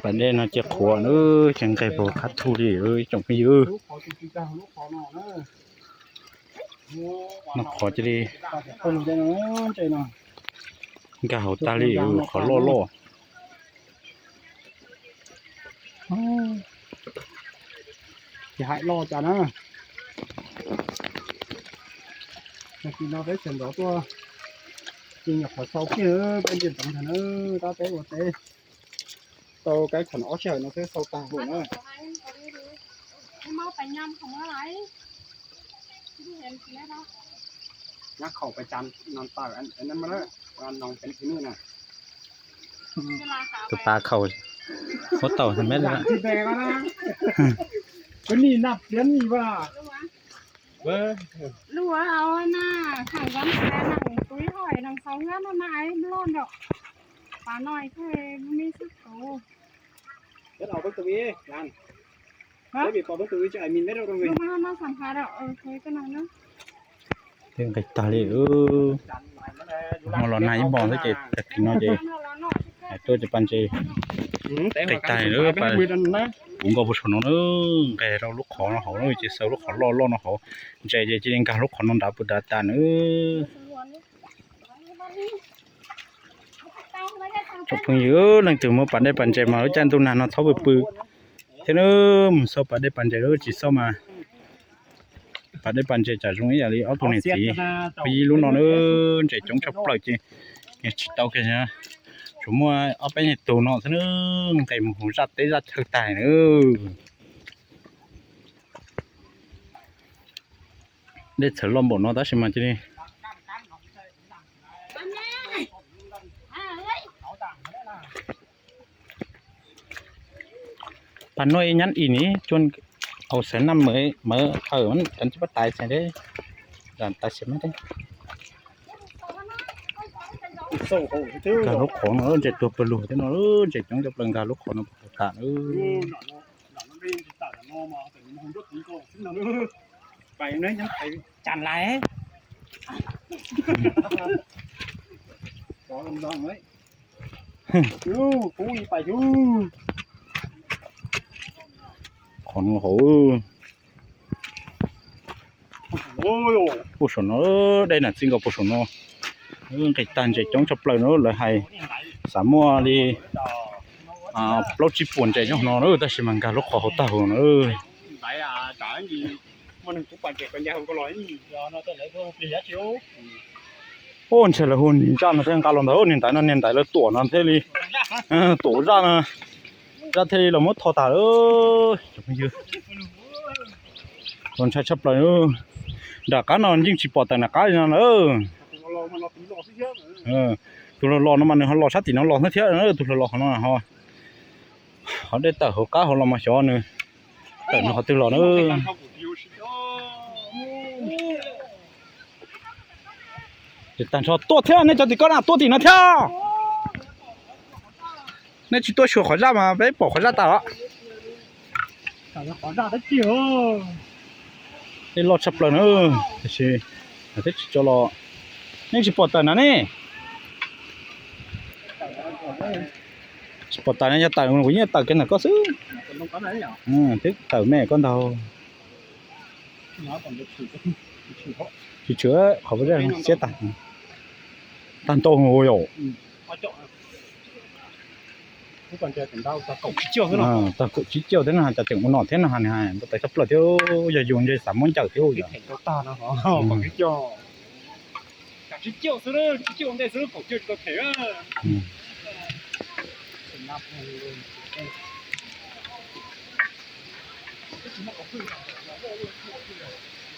Pas dej no ces qhuav na, ces nqes puag qab thu li ib tsoom phooj ywg. No qhov cia li nkag hauv tag li, qhov loj loj. Ces hais loj cas na. Tag kis no peb sawv ntxov tuaj, ces nyuam qhuav xau kiag peb ntsia ntsoov ntag na, tab peb ua teb tau kaib khoom ob sij hawm no xwb xau tag huv na. Tus pas khaum huab taum me. Luag na, kham zam xav nees tub hoj nees xaus hnab no mas loj nram pas no thiaj me xwb kauv. Twb nqis tag li, ho los nag ib hmos xwb ces tag kis no ces tuaj ces pas ntses nqis tag li lawm. Puv nkaus puag saum no na, nqes rau lub qhov no hauv na, ces xaus lub qhov loj loj no hauv, ntses ces cia li nkag lub qhov no nrad puag nrad tas na. Tsoom phooj ywg, leej twg muaj pas dej pas ntses mas lub caij ntuj nag no txhob pw pw thiab na, mus xauj pas dej pas ntses, lub tsis xauj mas pas dej pas ntses tsam zoo ib yam li ob tug niam txiv phooj ywg lub no na, ntses coob tshaj plaws ces tsis tau kiag, tsuas muaj ob peb nyuag tug no xwb na, nqes mus huv zaj teb zaj chaw tag na. Dej txawm loj npaum no tab sis mas cia li Pas no ib nyab ib nis cuaj, au xav na mawv qawm cov tsis pab tais xeem deb, zam tais xeem deb. Nkag lub qhov no ntses tuag pawg lug thiab no, ntses coob coob plaws nkag lub qhov no puag tas na. Qhov no hauv puag saum no, dej na txij nkaus puag saum no, nqis tag ntses coob tshaj plaws no lawv hais xav muaj li plaub tsib puas ntses nyob no na, tab sis mas nkag lub qhov hauv tag huv na. Ua ntshe lawv hu niag zaj no thiaj nqa los ntawd, niag ntaiv no niag ntaiv lawv tuam no thiaj li, tuam zaj no, zaj thiaj li los muab tho tas lawm. Ua ntshai tshaj plaws, nram qab no yeej tsis pom tawm nram qab li no na. Tus hluas los no mas nws ho los sab tim no los thiab, tus hluas los qhov no ho, ho dej tawm hauv qab hauv los mas xyov nws tawm nws qhov twg los na. Ces tag nrho tuaj thiab, nej cov tim ko na tuaj tim no thiab. Nej tsis tuaj xyuas qhov zaj mas peb pom qhov zaj tas os. Dej loj tshaj plaws na, tiam sis twb tsis tso los, nej tsis pom tawm na ne. Tsis pom tawm ne, yog tawm kuv yeej tawm kiag ntawm koj xwb. Twb tawm me koj ntag. Tsis tshwm, qhov xiab tag, tag ntau yom. Tag kaum tsib caug thiab no, cas tseem ua no thiab no, ntau tais tshaj plaws thiab, yog yus ntshe xav muab ncaws thiab yom.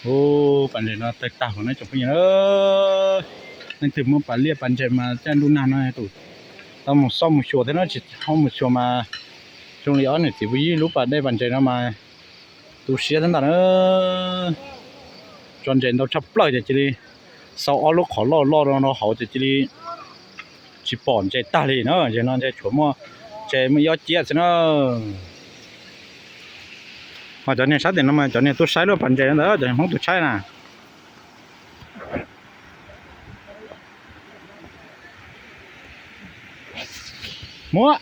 Ub, pas ntses no tawg tag huv na tsoom phooj ywg. Leej twg muaj pas liaj pas ntses mas caij ntuj nag no tus tau mus xauj mus xyuas thiab na, tsis tau mus xyuas mas zoo li ob niam txiv phooj ywg lub pas dej pas ntses no mas tu siab thiab ntag na. Tso ntses ntau tshaj plaws ces cia li xau ob lub qhov loj loj no hauv ces cia li tsis pom ntses tag li na. Ntses no ntses tshuav muaj, ntses muaj ib ob ciab xwb na. Ho cov niag sab tim no mas cov niag tuaj saib lub pas ntses no ntawd cov Hmoob tus tshaib na. Muab.